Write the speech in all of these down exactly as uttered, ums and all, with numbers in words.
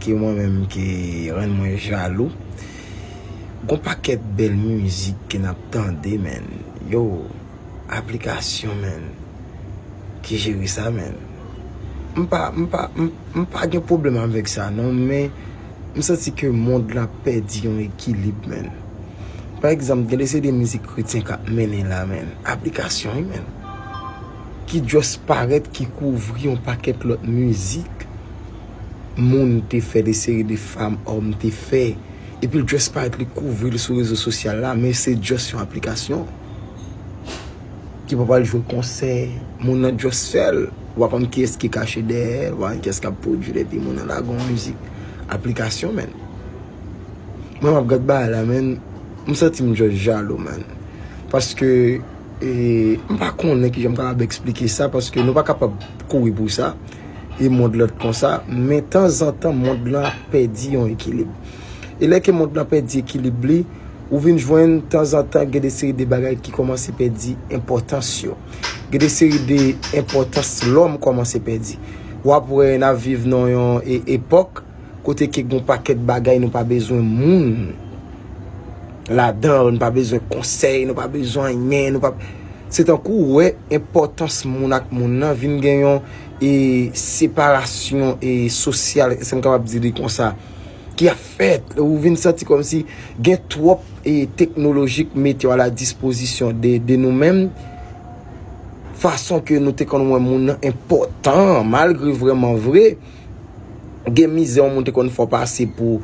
ke mwen menm ki rann mwen jalou. Gon pakèt bèl mizik ke n ap tande, men. Yo, aplikasyon, men. Ki jere sa, men. M pa, m pa, m, m pa gen pwoblèm avèk sa, non, men m santi ke mond la pèdi yon ekilib, men. Pa egzanp, gen de seri de mizik kretyen k ap mennen la, men. Aplikasyon, wi, men. Ki just parèt, ki kouvri yon pakèt lòt mizik moun te fè, de seri de fanm, òm te fè. Epi l just parèt, li kouvri l sou rezo sosyal la, men se just yon aplikasyon. Ki pa pral jwe konsè, moun nan just fè l. Ou pa konn kiyès ki kache dèyè, ou pa konn kiyès k ap pwodui l, epi moun nan lage yon mizik. Aplikasyon, men. Mwen, m ap gad bagay la, men, m santi m just jalou, men. Paske, e, m pa konnen kijan m kapab eksplike sa, paske nou pa kapab kouri pou sa, e mond lan konsa, men tanzantan, mond lan ap pèdi yon ekilib. E lè ke mond lan pèdi ekilib li, ou vin jwenn tanzantan gen de seri de bagay ki kòmanse pèdi enpòtans yo. Gen de seri de enpòtans lòm kòmanse pèdi. W ap wè n ap viv nan yon e- epòk kote ke gon pakèt bagay nou pa bezwen moun ladan, nou pa bezwen konsèy, nou pa bezwen anyen, nou pa... Se tankou w wè enpòtans moun ak moun nan vin gen yon e separasyon e sosyal, èske m kapab di li konsa, ki ap fèt. Ou vin santi kòmsi gen twòp e teknoloji k mete yo a la dispozisyon de, de nou menm, fason ke nou te konn wè moun nan enpòtan, malgre vrèman vre, gen mizè yon moun te konn fè w pase pou,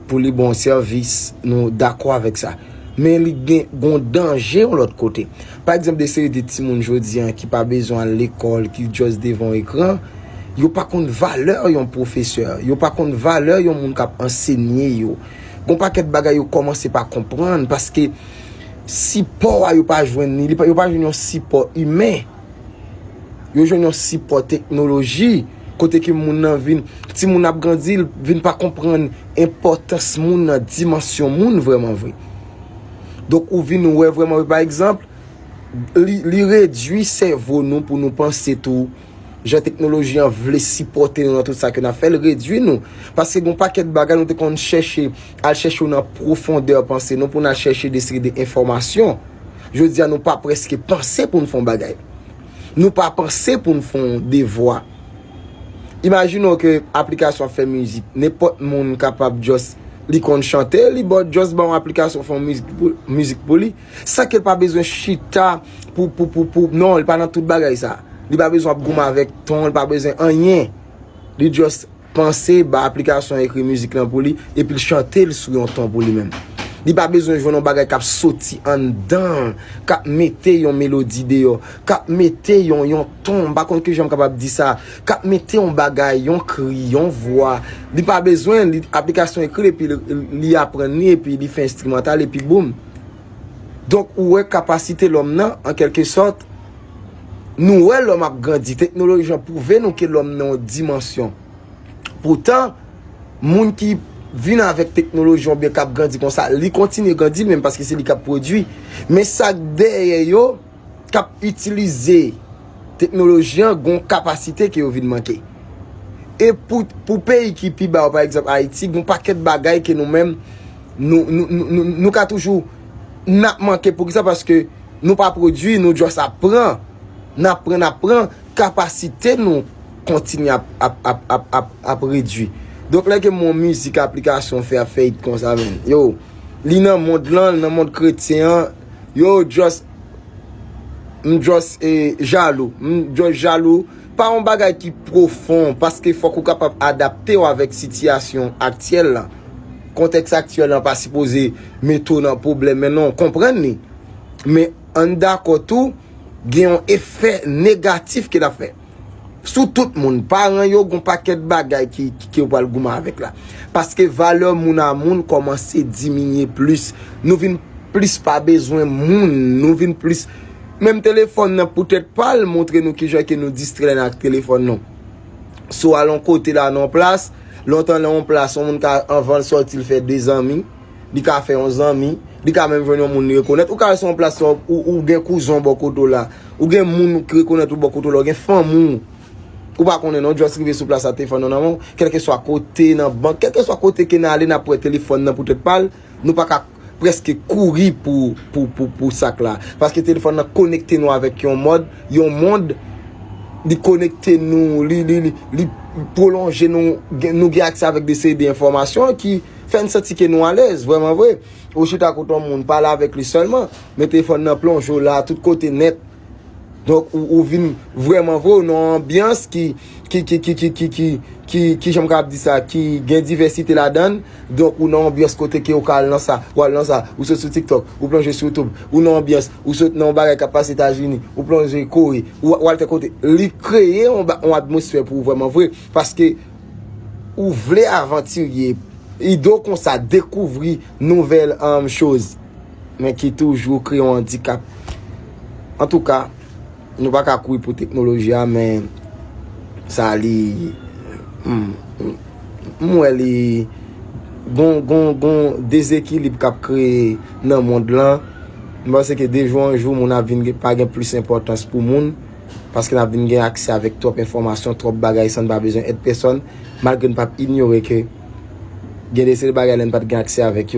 pou li ba w sèvis, nou dakò avèk sa. Men li gen gon danje yon lòt kote. Pa egzanp, de seri de timoun jodi a ki pa bezwen al lekòl, ki just devan ekran, yo pa konn valè yon pwofesè, yo pa konn valè yon moun k ap ansenye yo. Gon pakèt bagay yo kòmanse pa konprann, paske sipò a yo pa jwenn li, li pa- yo pa jwenn yon sipò imen. Yo jwenn yon sipò teknoloji, kote ke moun nan vin, timoun ap grandi, l vin pa konprann enpòtans moun nan, dimansyon moun vrèman vre. Donk, ou vin wè vrèman vre, pa egzanp, li, li redui sèvo nou pou nou panse tou, jan teknoloji an vle sipòte nou nan tout sa ke n ap fè, l redui nou. Paske gon pakèt bagay nou te konn chèche, al chèche yo nan pwofondè panse nou pou n al chèche de seri de enfòmasyon. Jodi a, nou pa prèske panse pou n fè yon bagay. Nou pa panse pou n fè yon devwa. Imajine w ke aplikasyon ap fè mizik. Nenpòt moun kapab just, li konn chante, li ba w just ba w yon aplikasyon fè yon mizik pou, mizik pou li. San ke l pa bezwen chita pou, pou, pou, pou, non, li pa nan tout bagay sa. Li pa bezwen ap goumen avèk ton, li pa bezwen anyen. Li just panse, ba aplikasyon ekri mizik lan pou li, epi l chante l sou yon ton pou li menm. Li pa bezwen jwenn yon bagay k ap soti anndan, k ap mete yon melodi deyò, k ap mete yon, yon ton, m pa konn kijan m kapab di sa, k ap mete yon bagay, yon kri, yon vwa. Li pa bezwen, li, aplikasyon ekri l, epi li, li aprann li, epi li fè enstrimantal, epi boum. Donk, ou wè kapasite lòm nan, an kèlke sòt, nou wè lòm ap grandi. Teknoloji an pwouve nou ke lòm nan yon dimansyon. Poutan, moun ki vin avèk teknoloji oubyen k ap grandi konsa, li kontinye grandi li menm paske se li k ap pwodui. Men sa k dèyè yo, k ap itilize teknoloji an, gon kapasite ke yo vin manke. E pou, pou peyi ki pi ba yo, pa egzanp, Ayiti, gon pakèt bagay ke nou menm, nou, nou, nou, nou, nou ka toujou, n ap manke. Poukisa? Paske nou pa pwodui, nou just ap pran. N ap pran, n ap pran, kapasite nou kontinye ap, ap, ap, ap, ap, ap redui. Donk, lè ke m wè yon mizik aplikasyon fè ap fè it konsa, men, yo, li nan mond lan, li nan mond kretyen an, yo, just, m just, e, jalou. M just jalou. Pa yon bagay ki pwofon, paske fòk ou kapab adapte w avèk sitiyasyon aktyèl la. Kontèks aktyèl la pa sipoze mete w nan pwoblèm, men non, konprann li. Men ann dakò tou, gen yon efè negatif ke l ap fè sou tout moun. Paran yo, gon pakèt bagay ki, ki, ke yo pral goumen avèk la. Paske valè moun a moun kòmanse diminye plis. Nou vin plis pa bezwen moun. Nou vin plis, menm telefòn nan poutèt pa l montre nou kijan ke nou distrè n ak telefòn nou. Si w al yon kote la nan yon plas, lontan nan yon plas, yon moun ka, anvan l sòti, l fè de zanmi, li ka fè yon zanmi, li ka menm jwenn yon moun li rekonèt. Ou ka al sou yon plas, ou, ou gen kouzen w bò kote w la, ou gen moun ki rekonèt ou bò kote w la, ou gen fanmi w. Ou pa konnen non, just rive sou plas la, telefòn nan nan men w, kèlkeswa kote, nan bank, kèlkeswa kote ke n ale, n ap wè telefòn nan poutèt pa l, nou pa ka prèske kouri pou, pou, pou, pou sa k la. Paske telefòn nan konekte nou avèk yon mòd, yon mond, li konekte nou, li, li, li, li pwolonje nou, gen- nou gen aksè avèk de seri de enfòmasyon ki fè n santi ke nou alèz, vrèman vre. Ou chita kote yon moun, pale avèk li sèlman, men telefòn nan plonje w la, tout kote nèt. Donk, ou, ou vin vrèman vre, ou nan yon anbyans ki, ki, ki, ki, ki, ki, ki, ki, ki, jan m kapab di sa, ki gen divèsite ladan l. Donk, ou nan yon anbyans kote ke ou ka al nan sa, ou al nan sa, ou sot sou TikTok, ou plonje sou YouTube, ou nan yon anbyans, ou sot nan yon bagay k ap pase Etazini, ou plonje Kore, ou, ou al tèl kote. Li kreye yon, ba- yon atmosfè pou ou vrèman vre, paske ou vle avantirye, ide w konsa, dekouvri nouvèl um, choz, men ki toujou kreye yon andikap. Antouka, nou pa ka kouri pou teknoloji a, men sa li. Hmm, m wè li gon, gon, gon dezekilib k ap kreye nan mond lan. M panse ke de jou an jou, moun ap vin gen- pa gen plis enpòtans pou moun, paske n ap vin gen aksè avèk twòp enfòmasyon, twòp bagay, san n pa bezwen èd pèsòn, malgre n p ap inyore ke gen de seri bagay lè n pa t gen aksè avèk yo.